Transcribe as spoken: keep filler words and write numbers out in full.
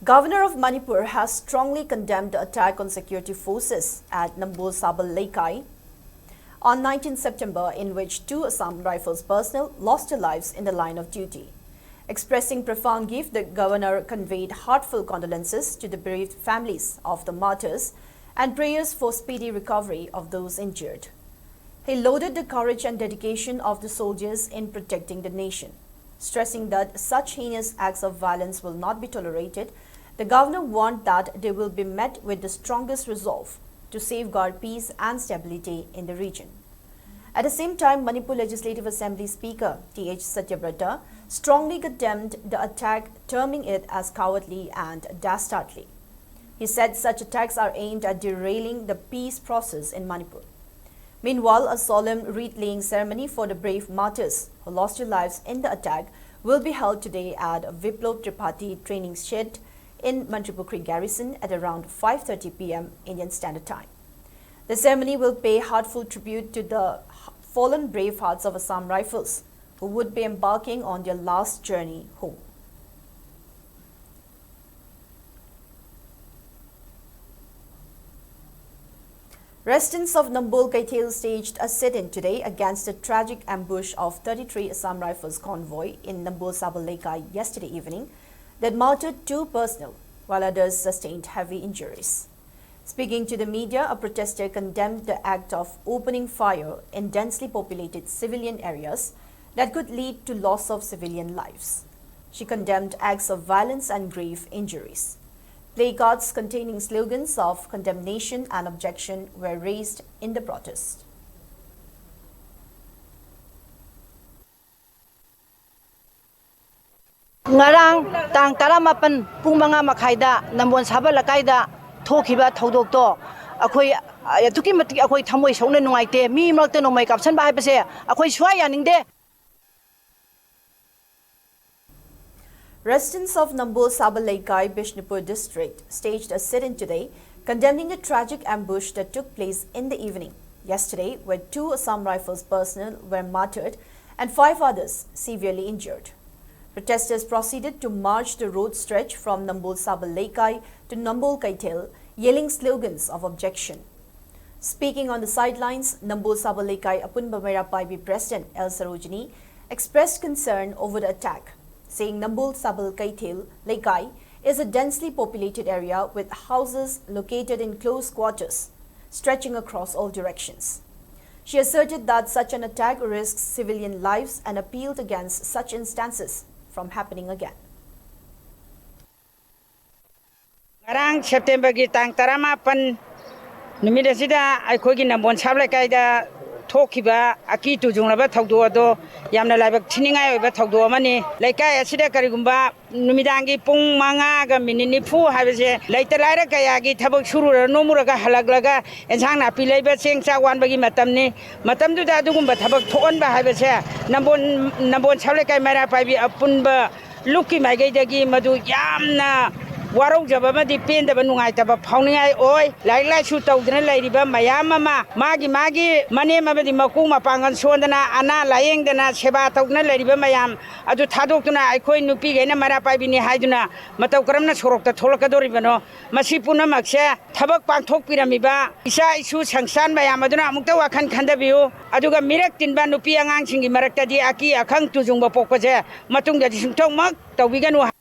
Governor of Manipur has strongly condemned the attack on security forces at Nambol Sabal Leikai on nineteenth September, in which two Assam Rifles personnel lost their lives in the line of duty. Expressing profound grief, the governor conveyed heartfelt condolences to the bereaved families of the martyrs and prayers for speedy recovery of those injured. He lauded the courage and dedication of the soldiers in protecting the nation, stressing that such heinous acts of violence will not be tolerated. The governor warned that they will be met with the strongest resolve to safeguard peace and stability in the region. At the same time, Manipur Legislative Assembly Speaker T H Satyabrata strongly condemned the attack, terming it as cowardly and dastardly. He said such attacks are aimed at derailing the peace process in Manipur. Meanwhile, a solemn wreath-laying ceremony for the brave martyrs who lost their lives in the attack will be held today at Viplab Tripathi training shed in Mantripukhri garrison at around five thirty p m Indian Standard Time. The ceremony will pay heartfelt tribute to the fallen bravehearts of Assam Rifles who would be embarking on their last journey home. Residents of Nambol Keithel staged a sit-in today against the tragic ambush of thirty-three Assam Rifles convoy in Nambol Sabal Leikai yesterday evening that martyred two personnel, while others sustained heavy injuries. Speaking to the media, a protester condemned the act of opening fire in densely populated civilian areas that could lead to loss of civilian lives. She condemned acts of violence and grave injuries. Placards containing slogans of condemnation and objection were raised in the protest. ꯉꯔꯥꯡ ꯇꯥꯡ ꯇꯔꯥꯃꯥꯄꯟ ꯄꯨꯡ ꯃꯉꯥ ꯃꯈꯥꯏꯗ ꯅꯝꯕꯣꯜ ꯁꯥꯕ ꯂꯩꯀꯥꯏꯗ ꯊꯣꯛꯈꯤꯕ ꯊꯧꯗꯣꯛꯇꯣ ꯑꯩꯈꯣꯏ ꯑꯗꯨꯛꯀꯤ ꯃꯇꯤꯛ ꯑꯩꯈꯣꯏ ꯊꯃꯣꯏ ꯁꯣꯛꯅ ꯅꯨꯡꯉꯥꯏꯇꯦ꯫ ꯃꯤ ꯃꯔꯛꯇ ꯅꯣꯡꯃꯩ ꯀꯥꯞꯁꯟꯕ ꯍꯥꯏꯕꯁꯦ ꯑꯩꯈꯣꯏ ꯁꯨꯡꯌꯥ ꯌꯥꯅꯤꯡꯗꯦ꯫ Residents of Nambol Sabal Leikai, Bishnupur district, staged a sit-in today condemning the tragic ambush that took place in the evening yesterday, where two Assam Rifles personnel were martyred and five others severely injured. Protesters proceeded to march the road stretch from Nambol Sabal Leikai to Nambol Kaithel, yelling slogans of objection. Speaking on the sidelines, Nambol Sabal Leikai Apunba Meira Paibi President L Sarojini expressed concern over the attack, saying Nambol Sabal Kaithel Leikai is a densely populated area with houses located in close quarters, stretching across all directions. She asserted that such an attack risks civilian lives and appealed against such instances from happening again. ꯉꯔꯥꯡ ꯁꯦꯞꯇꯦꯝꯕꯔꯒꯤ ꯇꯥꯡ ꯇꯔꯥꯃꯥꯄꯟ ꯅꯨꯃꯤꯠ ꯑꯁꯤꯗ ꯑꯩꯈꯣꯏꯒꯤ ꯅꯝꯕꯣꯜ ꯁꯥꯕ ꯂꯩꯀꯥꯏꯗ ꯊꯣꯛꯈꯤꯕ ꯑꯀꯤ ꯇꯨꯖꯨꯡꯂꯕ ꯊꯧꯗꯣꯛ ꯑꯗꯣ ꯌꯥꯝꯅ ꯂꯥꯏꯕꯛ ꯊꯤꯅꯤꯡꯉꯥꯏ ꯑꯣꯏꯕ ꯊꯧꯗꯣꯛ ꯑꯃꯅꯤ꯫ ꯂꯩꯀꯥꯏ ꯑꯁꯤꯗ ꯀꯔꯤꯒꯨꯝꯕ ꯅꯨꯃꯤꯗꯥꯡꯒꯤ ꯄꯨꯡ ꯃꯉꯥꯒ ꯃꯤꯅꯤꯠ ꯅꯤꯐꯨ ꯍꯥꯏꯕꯁꯦ ꯂꯩꯇ ꯂꯥꯏꯔ ꯀꯌꯥꯒꯤ ꯊꯕꯛ ꯁꯨꯔꯨꯔ ꯅꯣꯃꯨꯔꯒ ꯍꯜꯂꯛꯂꯒ ꯑꯦꯟꯁꯥꯡ ꯅꯥꯄꯤ ꯂꯩꯕ, ꯆꯦꯡ ꯆꯥꯛ ꯋꯥꯟꯕꯒꯤ ꯃꯇꯝꯅꯤ꯫ ꯃꯇꯝꯗꯨꯗ ꯑꯗꯨꯒꯨꯝꯕ ꯊꯕꯛ ꯊꯣꯛꯍꯟꯕ ꯍꯥꯏꯕꯁꯦ ꯅꯝꯕꯣꯜ ꯅꯝꯕꯣꯜ ꯁꯥꯕ ꯂꯩꯀꯥꯏ ꯃꯩꯔꯥ ꯄꯥꯏꯕꯤ ꯑꯄꯨꯟꯕ ꯂꯨꯞꯀꯤ ꯃꯥꯏꯀꯩꯗꯒꯤ ꯃꯗꯨ ꯌꯥꯝꯅ ꯋꯥꯔꯧꯖꯕ ꯑꯃꯗꯤ ꯄꯦꯟꯗꯕ, ꯅꯨꯡꯉꯥꯏꯇꯕ ꯐꯥꯎꯅꯤꯡꯉꯥꯏ ꯑꯣꯏ꯫ ꯂꯥꯏꯔꯤꯛ ꯂꯥꯏꯁꯨ ꯇꯧꯗꯅ ꯂꯩꯔꯤꯕ ꯃꯌꯥꯝ ꯑꯃ, ꯃꯥꯒꯤ ꯃꯥꯒꯤ ꯃꯅꯦꯝ ꯑꯃꯗꯤ ꯃꯀꯨ ꯃꯄꯥꯡꯒꯜ ꯁꯣꯟꯗꯅ, ꯑꯅꯥ ꯂꯥꯌꯦꯡꯗꯅ, ꯁꯦꯕꯥ ꯇꯧꯗꯨꯅ ꯂꯩꯔꯤꯕ ꯃꯌꯥꯝ ꯑꯗꯨ ꯊꯥꯗꯣꯛꯇꯨꯅ ꯑꯩꯈꯣꯏ ꯅꯨꯄꯤꯈꯩꯅ ꯃꯩꯔꯥ ꯄꯥꯏꯕꯤꯅꯤ ꯍꯥꯏꯗꯨꯅ ꯃꯇꯧ ꯀꯔꯝꯅ ꯁꯣꯔꯣꯛꯇ ꯊꯣꯛꯂꯛꯀꯗꯧꯔꯤꯕꯅꯣ? ꯃꯁꯤ ꯄꯨꯝꯅꯃꯛꯁꯦ ꯊꯕꯛ ꯄꯥꯡꯊꯣꯛꯄꯤꯔꯝꯃꯤꯕ ꯏꯆꯥ ꯏꯁꯨ ꯁꯪꯁꯥꯟ ꯃꯌꯥꯝ ꯑꯗꯨꯅ ꯑꯃꯨꯛꯇ ꯋꯥꯈꯜ ꯈꯟꯊꯕꯤꯌꯨ꯫ ꯑꯗꯨꯒ ꯃꯤꯔꯛ ꯇꯤꯟꯕ ꯅꯨꯄꯤ ꯑꯉꯥꯡꯁꯤꯡꯒꯤ ꯃꯔꯛꯇꯗꯤ ꯑꯀꯤ ꯑꯈꯪ ꯇꯨꯖꯨꯡꯕ ꯄꯣꯛꯄꯁꯦ ꯃꯇꯨꯡꯗꯗꯤ ꯁꯨꯡꯇꯧꯃꯛ ꯇꯧꯕꯤꯒꯅꯨ꯫